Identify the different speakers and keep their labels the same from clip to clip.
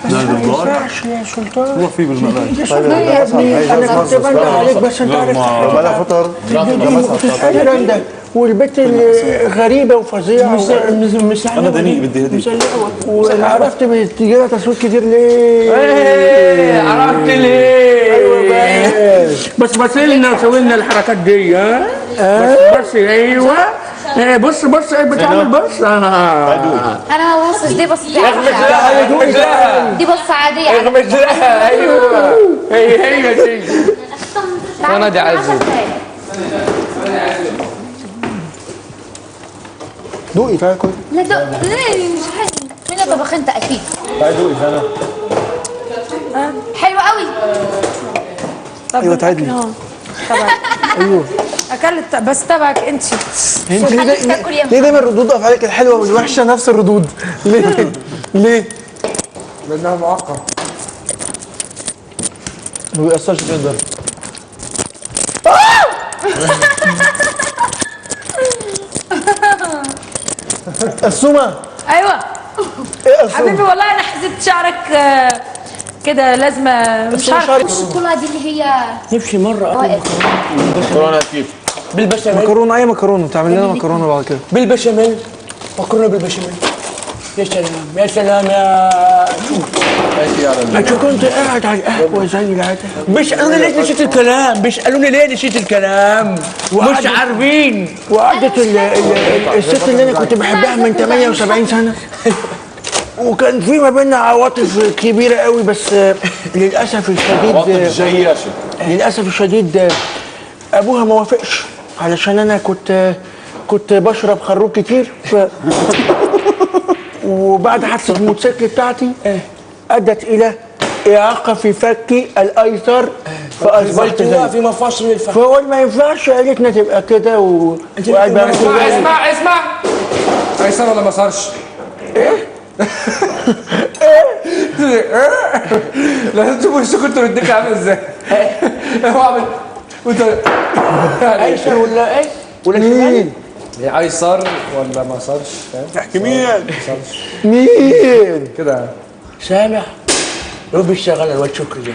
Speaker 1: ما ينفعش يا سلطان.
Speaker 2: هو في بالمقلاية.
Speaker 1: يا سلطان يا ابني انا كنت بنده عليك، بس انت عارف
Speaker 3: بلا فطر.
Speaker 1: الكلام ده، والبت غريبة وفظيعه.
Speaker 2: انا دنيء بدي هديك.
Speaker 1: وعرفت بتجيلها تصويت كتير ليه؟
Speaker 4: ايه عرفت ليه؟
Speaker 1: ايوه
Speaker 4: بس بس لنا وسوي لنا الحركات دي. ها بس بس ايوه. بص بص بتعمل بص.
Speaker 5: انا ما ببصش، دي بص
Speaker 4: اغمز لها، اغمز لها،
Speaker 5: دي بص عادية.
Speaker 4: اغمز لها. ايوه هي دي.
Speaker 5: انا
Speaker 6: دي عزيز.
Speaker 3: دوقي تعالي كل.
Speaker 5: لا دوق ليه؟ مش حلو. مين اللي طبخ؟ انت اكيد.
Speaker 3: تعالي دوقي انا.
Speaker 5: حلو قوي.
Speaker 3: ايوه تعالي.
Speaker 7: طبعا.
Speaker 3: ايوه
Speaker 7: اكلت بس تبعك انت.
Speaker 3: انت ليه دايما الردود افعالك الحلوة والوحشه نفس الردود؟ ليه؟ ليه؟
Speaker 8: لانها معقد.
Speaker 3: ما بيأثرش فيا الضرب. السومه.
Speaker 7: ايوه
Speaker 3: ايه السومه؟
Speaker 7: حبيبي والله انا حسيت شعرك كده لازمه، مش عارفه.
Speaker 5: الشوكولا دي اللي هي
Speaker 1: نفسي مرة اكل
Speaker 2: مكرونه كيف؟
Speaker 1: بالبشاميل.
Speaker 3: مكرونه، اي مكرونه تعمل لنا مكرونه بعد كده
Speaker 1: بالبشاميل، مكرونه بالبشاميل. يا سلام يا سلام يا انت. كنت قاعد على القهوة زي العادة.
Speaker 4: بيسالوني ليه نسيت الكلام، بيسالوني ليه نسيت الكلام، مش عارفين.
Speaker 1: وقعدت الست اللي انا كنت بحبها من 78 سنة، وكان في ما بيننا عواطف كبيرة قوي، بس للاسف الشديد
Speaker 2: عواطف جياشه.
Speaker 1: للاسف الشديد ابوها ما وافقش، علشان انا كنت بشرب خروب كتير. وبعد حادثه الموتوسيكل بتاعتي ادت الى اعاقه في فكي الايسر، فاصبحت زي
Speaker 8: في مفاصل الفك.
Speaker 1: فهو ما ينفعش عيلتنا تبقى كده. وقاعد بقى
Speaker 8: اسمع اسمع اسمع. ايسر ولا ما صارش؟ ايه؟ ايه؟ لازم تشوفوا وشكوا انتوا الاتنين عامل ازاي. هو عامل وانت
Speaker 1: ايسر ولا ايه؟ ولا شمال؟
Speaker 8: ايسر ولا ما صارش؟
Speaker 2: احكي مين؟
Speaker 3: مين؟
Speaker 8: كده
Speaker 1: سامح لو بيشتغلنا الواد شكري ده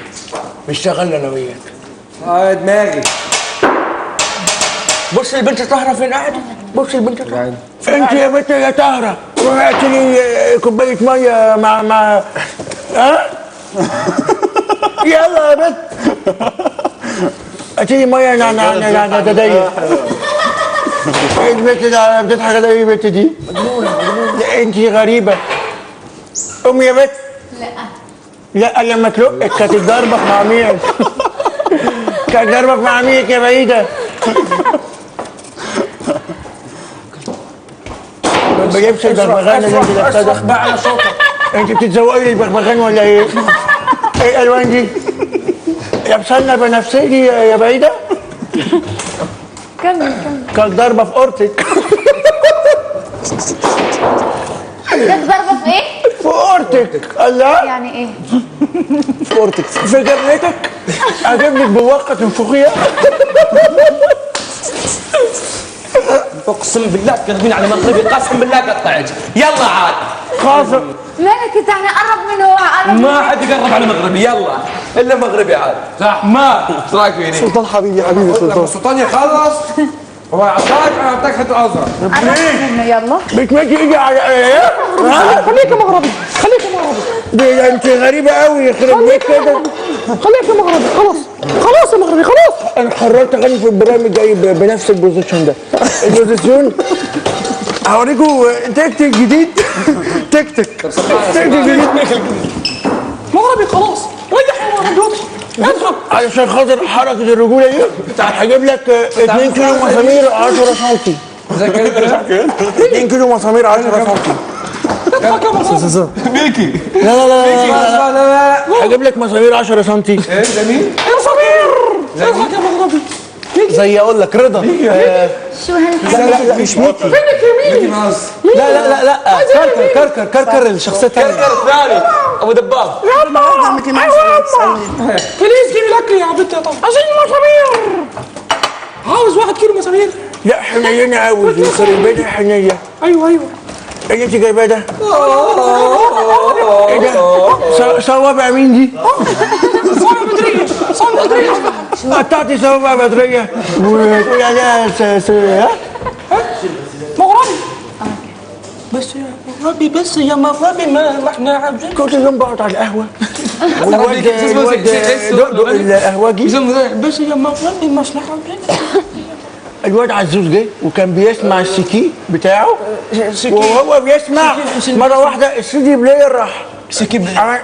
Speaker 1: بيشتغلنا انا وياك.
Speaker 8: دماغي.
Speaker 1: بص البنت طاهرة فين قاعدة؟ بص البنت طاهرة. انت يا بنت يا طاهرة روحي هاتي لي كوباية مية مع ها؟ يلا يا بنت هاتي لي مية. نعناع دديه. ايه البنت ده بتضحك ده؟ ايه البنت دي؟ مجنونة مجنونة. انت غريبة. امي يا بنت. لا لا لما تلقك كانت ضربك مع مين؟ كانت ضربك مع مين يا بعيدة؟ ما بجيبش البغبغان اللي انت لابساه ده.
Speaker 8: بقى على صوتك.
Speaker 1: انت بتتزوقي لي البغبغان ولا ايه؟ ايه الالوان دي؟ لابسه لنا بنفسجي يا بعيدة؟
Speaker 7: كمل كمل.
Speaker 1: كانت ضربه في قورتك.
Speaker 5: كانت ضربه في ايه؟
Speaker 1: في قورتك. الله
Speaker 5: يعني ايه؟
Speaker 3: في قورتك.
Speaker 1: في جبهتك. اجيب لك بواقه تنفخيها.
Speaker 6: اقسم بالله تكذبين على مغربي، قسم بالله قطعت. يلا عاد
Speaker 1: خاصة
Speaker 5: مالك انت؟ احنا قرب منه، هو قرب.
Speaker 6: ما حد يقرب على مغربي، يلا الا مغربي عاد.
Speaker 8: صح.
Speaker 6: ما ايش رايك فيني؟
Speaker 3: سلطان حبيبي حبيبي
Speaker 8: لما
Speaker 3: سلطان.
Speaker 8: السلطان يخلص هو يعطاك، انا اعطاك حتة اصغر.
Speaker 5: قرب منه يلا.
Speaker 1: بتمد ايدي على ايه؟
Speaker 9: خليك يا مغربي، خليك يا مغربي.
Speaker 1: ده انت غريبة قوي، يخرب بيت كده.
Speaker 9: خليك يا مغربي، خلاص خلاص يا مغربي خلاص.
Speaker 1: انا قررت اغني في البرنامج الجاي بنفس ال position ده. ال position هوريكم تكتيك جديد. تكتيك تكتيك جديد.
Speaker 9: مغربي خلاص، ريح يا مغربي، اضحك اضحك.
Speaker 1: علشان خاطر حركة الرجولة دي هجيب لك 2 كيلو مسامير 10 سم.
Speaker 8: زي كده.
Speaker 1: 2 كيلو مسامير 10 سم.
Speaker 9: اضحك يا مغربي.
Speaker 8: ميكي.
Speaker 1: لا لا لا لا
Speaker 8: لا لا لا.
Speaker 1: هجيب لك مسامير 10 سم.
Speaker 8: ايه ده مين؟
Speaker 9: يا صغير اضحك يا مغربي.
Speaker 3: زي اقول لك رضا.
Speaker 5: شو هالحاجة؟
Speaker 3: لا لا لا مش ميكي.
Speaker 9: فينك يا
Speaker 8: ميكي
Speaker 9: ميكي؟
Speaker 8: ماوس.
Speaker 3: لا لا لا لا كركر كركر كركر الشخصية الثانية.
Speaker 6: كركر الثاني ابو دباب.
Speaker 9: يلا ايوه يلا please جيبي الاكل يا بنت يا طب. عايزين مسامير، عاوز 1 كيلو مسامير.
Speaker 1: لا حنينه قوي، يخرب بيتها حنيه.
Speaker 9: ايوه ايوه.
Speaker 1: ايه اللي انت جايباه ده؟ ايه ده؟ صوابع مين دي؟
Speaker 9: صوابع بدريه، صوابع بدريه.
Speaker 1: قطعتي صوابع بدريه وتقولي عليها ها؟
Speaker 9: مغربي بس يا مغربي، بس يا مغربي، ما احنا عاوزين.
Speaker 1: كل يوم بقعد على القهوة والواد دقدق القهوجي،
Speaker 9: بس يا مغربي ما احنا عاوزين.
Speaker 1: الواد عزوز جه وكان بيسمع السكي بتاعه، وهو بيسمع مرة واحدة ال CD player راح
Speaker 3: سكي
Speaker 1: عمل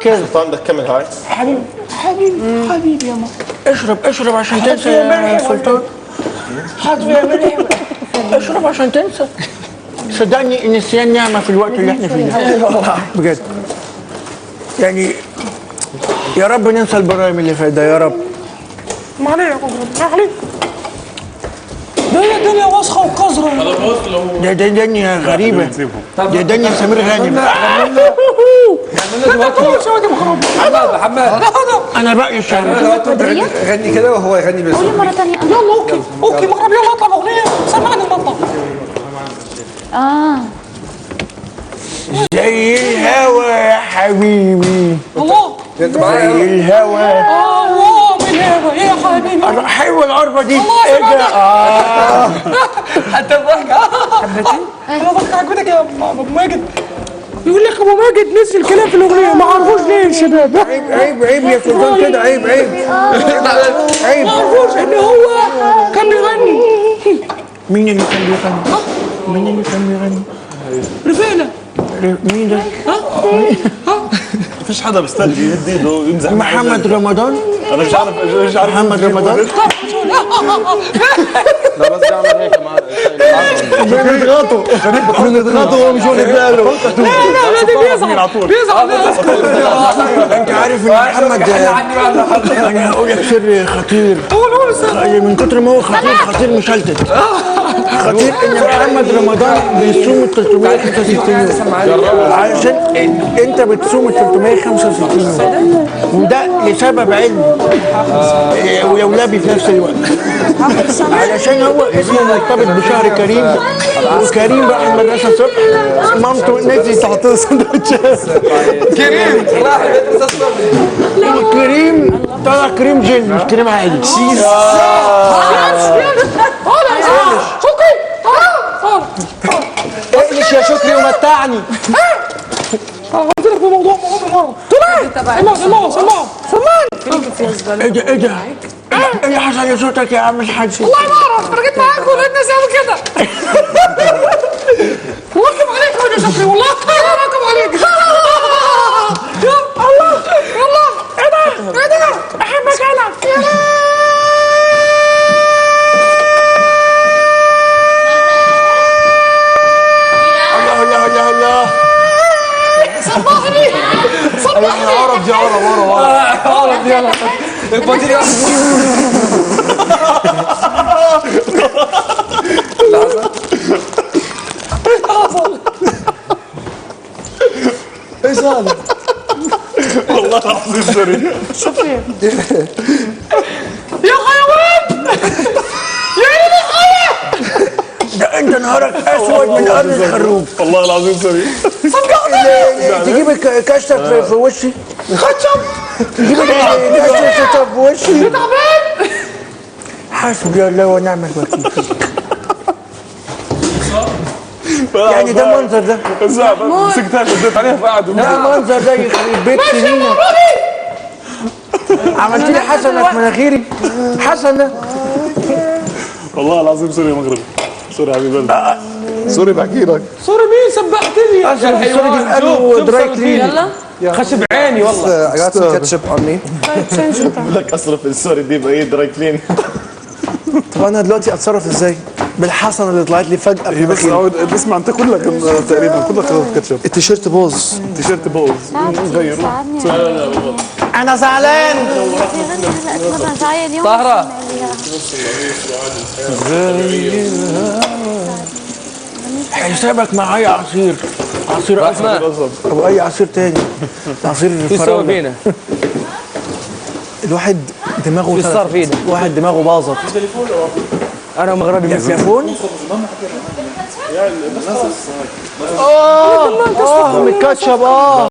Speaker 1: كده.
Speaker 2: سلطان بدك تكمل هاي؟
Speaker 9: حبيبي حبيبي حبيبي يا مغربي،
Speaker 1: اشرب اشرب عشان تنسى يا سلطان،
Speaker 9: حط فيها ملح.
Speaker 1: اشرب عشان تنسى. صدقني النسيان نعمه في الوقت اللي احنا فيه ده بجد. يعني يا رب ننسى البرايم اللي فات ده يا رب.
Speaker 9: ما عليك يا مغربي، ما عليك. ده الدنيا وسخة وقذره.
Speaker 1: ده دنيا غريبة، ده دنيا سمير غانم.
Speaker 9: انت كل شوية مغربي.
Speaker 8: محمد
Speaker 1: انا رايي الشعبي
Speaker 8: غني كده وهو يغني بس.
Speaker 5: قولي مرة ثانية.
Speaker 9: يلا okay okay مغربي، يلا اطلع باغنية سمعني المطلع.
Speaker 1: زي الهوى يا حبيبي،
Speaker 9: الله
Speaker 8: انت
Speaker 1: زي
Speaker 8: معايا؟
Speaker 1: الهوى.
Speaker 9: الله من هذا يا حبيبي.
Speaker 1: حلوة العربة دي.
Speaker 9: الله
Speaker 1: ايه ده؟
Speaker 9: حتى الضحكة. انا ضحكه عجبتك يا ابو ماجد. يقول لك ابو ماجد نسي الكلام في الاغنية، ما عرفوش ليه الشباب.
Speaker 1: عيب عيب عيب يا سلطان كده، عيب عيب عيب.
Speaker 9: ما عرفوش ان هو كان بيغني.
Speaker 1: مين اللي كان بيغني؟ مين اللي كان بيغني؟
Speaker 9: رفيقنا.
Speaker 1: مين ده؟
Speaker 2: مفيش حدا بيسترجي يهد ايده ويمزح.
Speaker 1: محمد رمضان.
Speaker 2: انا مش عارف، مش عارف.
Speaker 1: محمد رمضان.
Speaker 6: لا بس بعمل هيك مع
Speaker 3: بنضغطه بنضغطه وهو مش واخد باله.
Speaker 9: لا لا ده بيزعل بيزعل.
Speaker 1: انت عارف ان محمد، انا هقول لك سر خطير.
Speaker 9: قول قول سر.
Speaker 1: من كتر ما هو خطير خطير مشلتت. خطير ان محمد رمضان بيصوم ال 365 يوم، علشان انت بتصوم ال 365 يوم، وده لسبب علمي ولولبي في نفس الوقت، علشان هو اسمه مرتبط بشهر كريم، وكريم راح المدرسة الصبح مامته نزلت
Speaker 3: تحط له سندوتشات.
Speaker 8: كريم راح المدرسة الصبح.
Speaker 1: الكريم طلع كريم جل مش كريم عادي.
Speaker 9: شكري.
Speaker 3: اقلش يا شكري ومتعني.
Speaker 9: قلت لك بموضوع موضوع طلع. سمع سمع سمع سمعني.
Speaker 1: ايه ده ايه ده؟ ايه اللي حصل لصوتك يا عم الحاج؟
Speaker 9: والله ما اعرف، انا جيت معاك ولقيت ناس يعمل كده. واقف عليك يا شكري، والله واقف عليك. يا الله يلا. ايه ده ايه ده؟ احبك انا.
Speaker 1: الله الله الله الله.
Speaker 9: صبحني صبحني.
Speaker 2: عرب دي، عرب عرب عرب.
Speaker 8: عرب يلا البطيء.
Speaker 3: ايش هذا؟
Speaker 2: والله العظيم sorry.
Speaker 9: يا حيوان يا عيني الحياة.
Speaker 1: ده انت نهارك اسود من ارض الخروب.
Speaker 2: والله العظيم sorry.
Speaker 1: تجيب الكشطه في وشي،
Speaker 9: خشب
Speaker 1: تجيب الكشطه في وشي.
Speaker 9: تعبان.
Speaker 1: حسبي الله ونعم الوكيل. يعني ده منظر ده؟
Speaker 2: مسكتها شديت عليها فقعدوا.
Speaker 1: ده منظر ده يخرب بيت سنينك. عملت لي حسنه في مناخيري، حسنه.
Speaker 2: والله العظيم sorry يا مغربي، sorry يا حبيب قلبي، sorry بحكي لك.
Speaker 9: sorry مين سبحتني؟
Speaker 1: اصلا ال sorry دي في قلبه dry clean.
Speaker 8: يلا
Speaker 6: خشب عيني والله.
Speaker 3: I got some ketchup on me.
Speaker 2: بقول لك اصرف ال sorry دي بايه dry clean.
Speaker 3: طب انا دلوقتي اتصرف ازاي؟ بالحسنة اللي طلعت لي فجاة في
Speaker 2: هي بس
Speaker 3: مناخيري.
Speaker 2: عود اسمع، انت كلك تقريبا كلك كاتشب.
Speaker 3: التيشيرت باظ.
Speaker 2: التيشيرت باظ غيره.
Speaker 3: انا زعلان.
Speaker 6: طهرة.
Speaker 1: حسابك معايا عصير، عصير قصب او اي عصير تاني، عصير
Speaker 6: شو سوى
Speaker 1: الفراوله.
Speaker 6: فينا؟
Speaker 3: الواحد دماغه
Speaker 6: شو صار فينا؟
Speaker 3: الواحد دماغه باظت.
Speaker 6: انا مغربي.
Speaker 1: تليفون
Speaker 3: اه من الكاتشب. اه